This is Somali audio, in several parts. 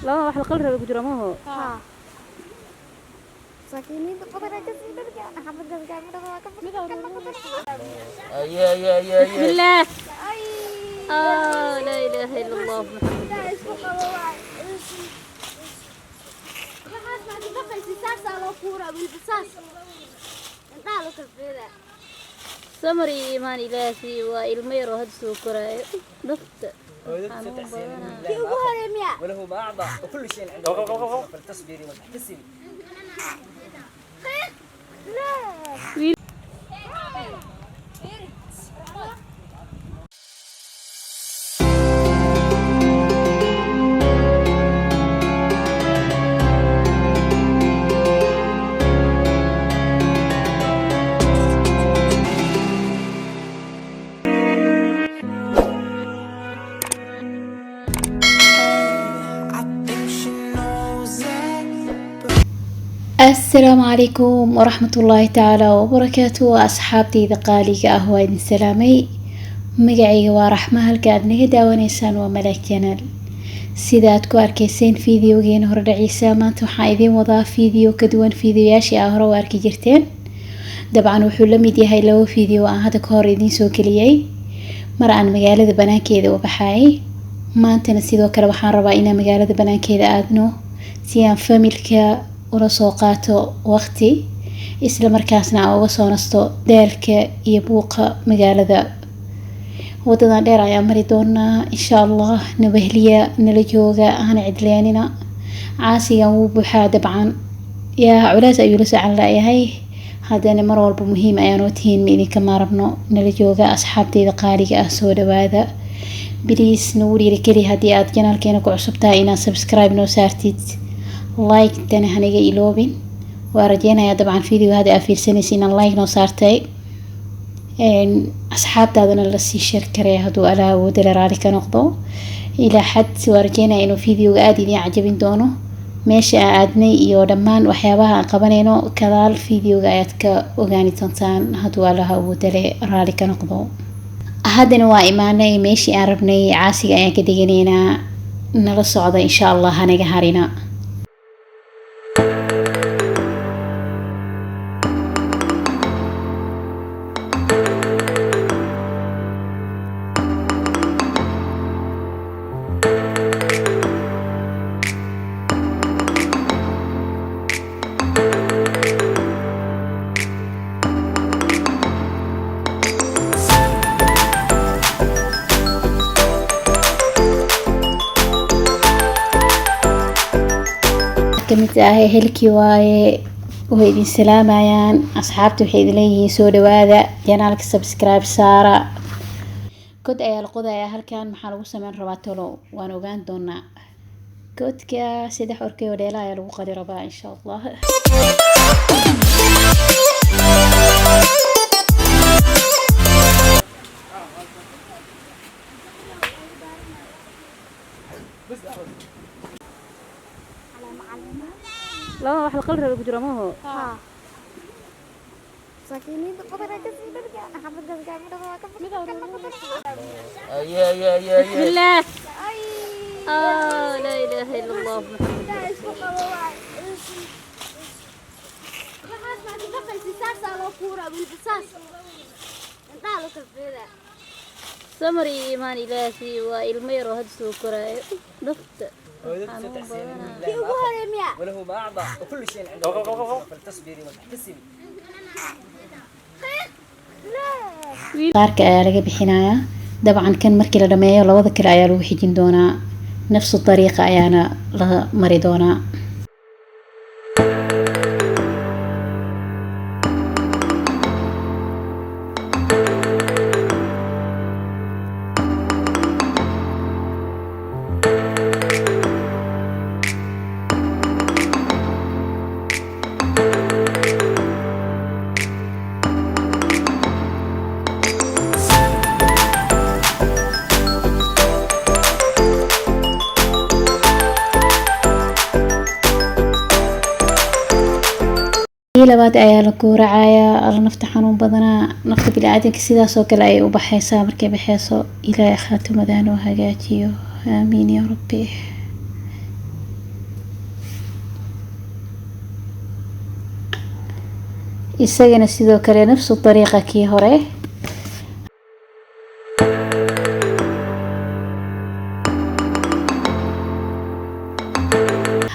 Laba wax la qali raba ku jira maaho. بسم الله. لا إله إلا الله محمد رسول الله. Samar iyo iimaan ilaahi waa ilmo yaroo hadda soo koraayo nafta xanuun badanaa. وله ما أعطى وكل شيء عنده، فلتصبري وتحتسبي. Wiil. I think she knows it. Asalaamu calaykum waraxmatullaahi tacaala wabarakaatu. Asxaabtayda qaaliga ah, waa idin salaamay. Magacayga waa Raxma, halka aad naga daawanaysaan waa Malaag Channel. Sida aad ku arkayseen fiidiyogeena hordhaciisa, maanta waxaan idiin wadaa fiidiyo ka duwan fiidiyoyaashii aa hore u arki jirteen. Dabcan wuxuu la mid yahay laba fiidiyo aan hadda ka hor idiin soo geliyey mar aan magaalada banaankeeda u baxayay. Maantana sidoo kale waxaan rabaa inaan magaalada banaankeeda aadno si aan familka ula soo qaato waqti, isla markaasna aan uga soo nasto daalka iyo buuqa magaalada. Wadadan dheer ayaan mari doonaa insha Allah. Nabahliya, nala jooga, hana cidleynina. Caasigan wuu buuxaa dabcan, yaa culays ayuu la socon laayahay. Haddana mar walba muhiim ayaan oo tihiin, ma idinka maarabno. Nala jooga asxaabteyda qaaliga ah, soo dhawaada. Please nagu dhiirigeli haddii aad channelkeena ku cusub tahay inaad subscribe noo saartid, like tana hanaga iloobin. Waa rajeynayaa dabcan video hadda aa fiirsanaysa inaan like noo saartay, asxaabtaadana lasii share karaya hadduu Alaa awoodale raali ka noqdo. Ilaa xad waa rajeynaya inuu videoga aada idiin cajabin doono. Meesha aan aadnay iyo dhammaan waxyaabaha aan qabanayno kadaal videoga ayaad ka ogaani doontaan hadduu Allaha awoodale raali ka noqdo. Haddana waa imaanay meeshii aan rabnay, caasiga ayaan ka deganaynaa. Nala socda insha Allah, hanaga harina. Kamid ah ehelkii waaye, way idin salaamayaan asxaabta, waxay idin leeyihiin soo dhawaada, channelka subscribe saara. God ayaa la qodayaa halkan, maxaa lagu sameyn rabaa tolo? Waan ogaan doonaa. Godka saddex orkey oo dheela ayaa lagu qadi rabaa insha Allah. Laba wax la qali raba ku jira maaho. بسم الله. لا إله إلا الله محمد رسول الله. Samar iyo iimaan ilaahi waa ilmo yaroo hadda soo koraayo nafta xanuun badanaa. وله ما أعطى وكل شيء عنده، فلتصبري وتحتسبي. Qaarka ayaa laga bixinayaa dabcan. Kan markii la dhameeyo labada kale ayaa lagu xijin doonaa, nafsu dariiqa ayaana la mari doonaa. Kii labaad ayaa la gowracayaa. Alla, nafta xanuun badanaa. Nafta biniaadanka sidaas oo kale ayay u baxaysaa. Markay baxayso, Ilaahay khaatimadaa noo hagaajiyo, aamiin yaa rabbi. Isagana sidoo kale nafsu dariiqa kii hore.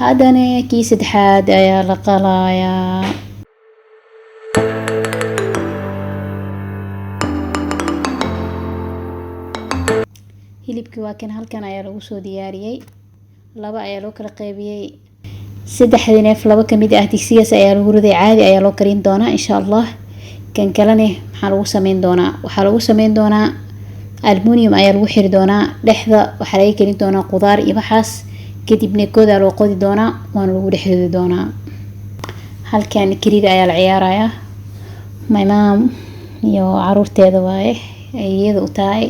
Haddana kii saddexaad ayaa la qalayaa. Hilibkii waa kan, halkan ayaa lagu soo diyaariyey. Laba ayaa loo kala qaybiyey. Saddexdii neef laba kamid ah digsigaas ayaa lagu riday, caadi ayaa loo karin doonaa insha Allah. Kan kalena maxaa lagu sameyn doonaa? Waxaa lagu sameyn doonaa aluminium ayaa lagu xiri doonaa dhexda, waxaa laga gelin doonaa qudaar iyo waxaas, kadibna goodaa loo qodi doonaa, waana lagu dhex ridi doonaa. Halkan kariir ayaa la ciyaarayaa. My mom iyo caruurteeda waaye, ay iyada u tahay.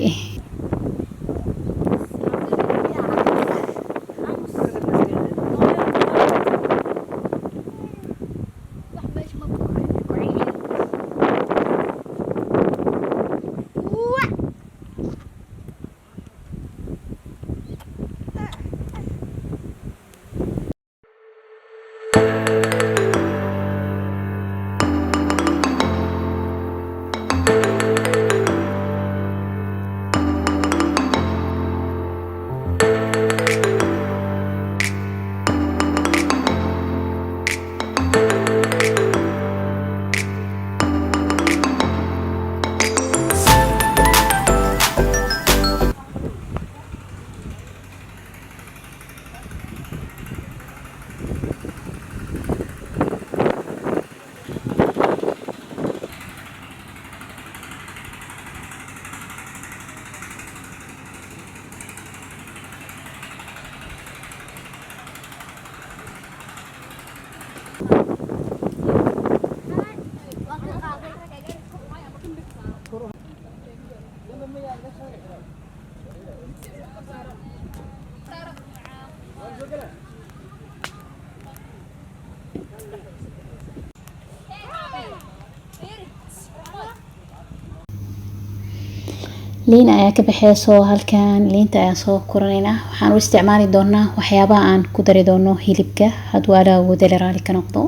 Liin ayaa ka baxeyso halkan, liinta ayaan soo kuranaynaa. Waxaan u isticmaali doonaa waxyaabaha aan ku dari doono hilibka hadduu Alla awoodo la raali ka noqdo.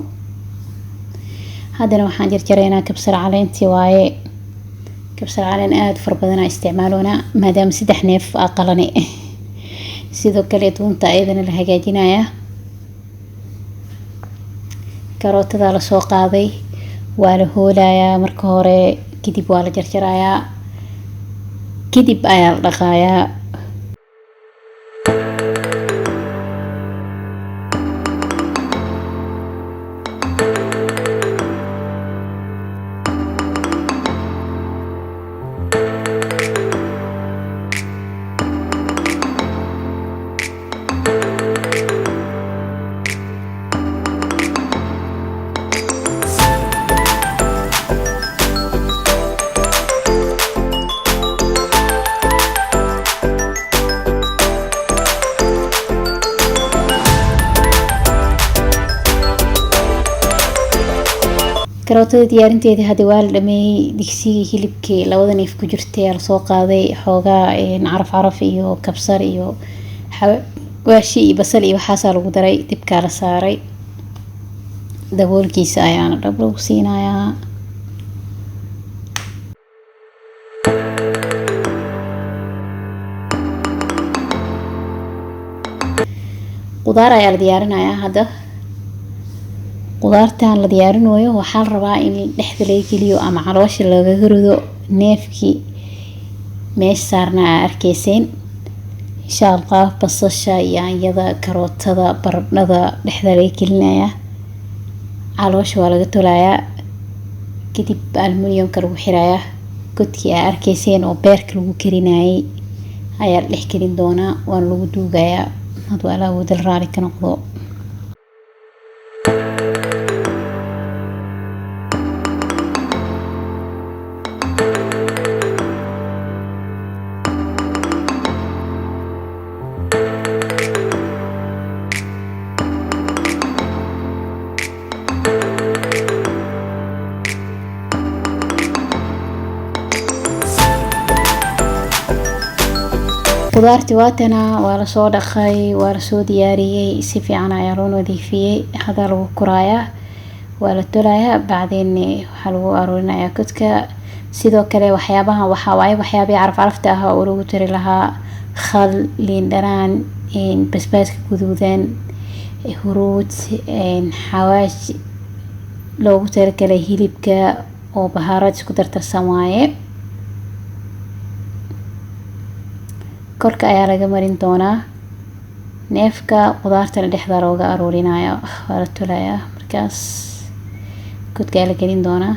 Haddana waxaan jarjaraynaa kabsar caleentii waaye. Kabsar caleen aada fara badan aan isticmaaloonaa maadaama saddex neef aa qalane. Sidoo kale tuunta ayadana la hagaajinayaa. Karootada lasoo qaaday, waa la hoolayaa marka hore, kadib waa la jarjarayaa, kadib ayaa la dhaqayaa. Karootada diyaarinteeda hadda waa la dhameeyey. Digsigii hilibkii labada neef ku jirtay ayaa lasoo qaaday. Xoogaa caraf caraf iyo kabsar iyo xawaashi iyo basal iyo waxaasaa lagu daray, dibkaa la saaray, daboolkiisa ayaana dhab lagu siinayaa. Qudaar ayaa la diyaarinayaa hadda. Qudaartan la diyaarinayo waxaa la rabaa in dhexda laga geliyo ama caloosha lagaga rido neefkii meesha saarna aa arkeyseen insha Allah. Basasha, yaanyada, karootada, baradhada dhexda laga gelinayaa, caloosha waa laga tolayaa, kadib aluminiumka lagu xirayaa. Godkii aa arkeyseen oo beerka lagu karinayay ayaa la dhex gelin doonaa, waana lagu duugayaa hadduu Alla awoodo la raali ka noqdo. Qudaarti waatana, waa lasoo dhaqay, waa lasoo diyaariyey, si fiican ayaa loo nadiifiyey. Hadda lagu kuraayaa. Waa la tolayaa, bacdeen waxaa lagu aruurinayaa godka. Sidoo kale waxyaabahan waxaa waaye waxyaabihii caraf carafta ah oo lagu tari lahaa: khal, liin dhanaan, basbaaska guduudan, huruud, xawaash loogu talagalay hilibka oo bahaaraad isku dardarsan waaye. Korka ayaa laga marin doonaa neefka, qudaartana dhexda looga aruurinayo. Waa la tolayaa, markaas godka ayaa la gelin doonaa.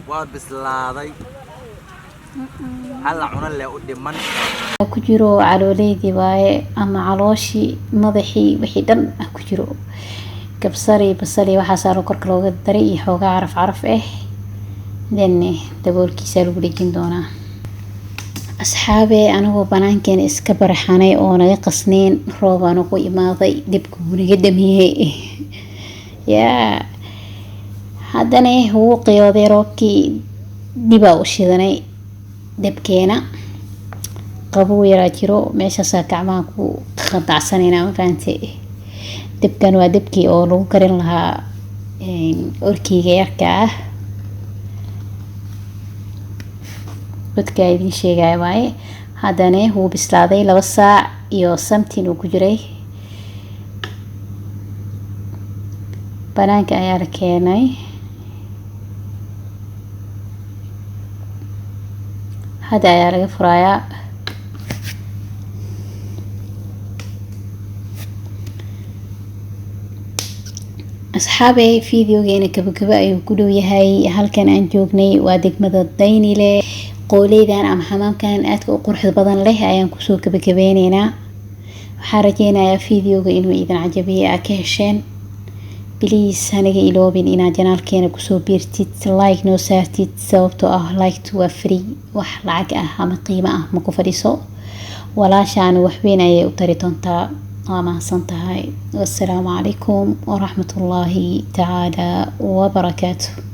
Waa bislaaday, hala cuno lee u dhiman. Ku jiro calooleydii waaye ama calooshii, madaxii, wixii dhan ah ku jiro, kabsari, basali, waxaasaa korka looga daray iyo xoogaa caraf caraf ah. Then daboolkiisa lagu dhejin doonaa. Asxaabe, anagoo banaankeena iska baraxanay oo naga qasneyn, roobaa nagu imaaday, dibka wuu naga damiyey. Yaa haddana wuu qiyooday roobkii, dibaa u shidanay dabkeena. Qabow yaraa jiro, meeshaasaa gacmaha ku qandacsanayna, ma fahantay? Dabkan waa dabkii oo lagu karin lahaa orkiga yarka ah, godka idiin sheegaya waaye. Haddana wuu bislaaday, 2 saac iyo something uu ku jiray. Banaanka ayaa la keenay. Hadda ayaa laga furayaa. Asxaabey, videogeena gabagaba ayuu ku dhow yahay. Halkan aan joognay waa degmada Daynile. Qooleydan ama xamaamkan aadka u quruxda badan leh ayaan kusoo gabagabeyneynaa. Waxaan rajeynayaa videoga inuu idin cajabiyay, aa ka hesheen. Please hanaga iloobin inaad channelkeena kusoo biirtid, like noo saartid, sababtoo ah like waa free, wax lacag ah ama qiimo ah ma ku fadhiso. Walaashaan waxweyn ayay u tari doontaa. Waa mahadsan tahay. Wassalaamu calaykum waraxmatullaahi tacaala wabarakaatu.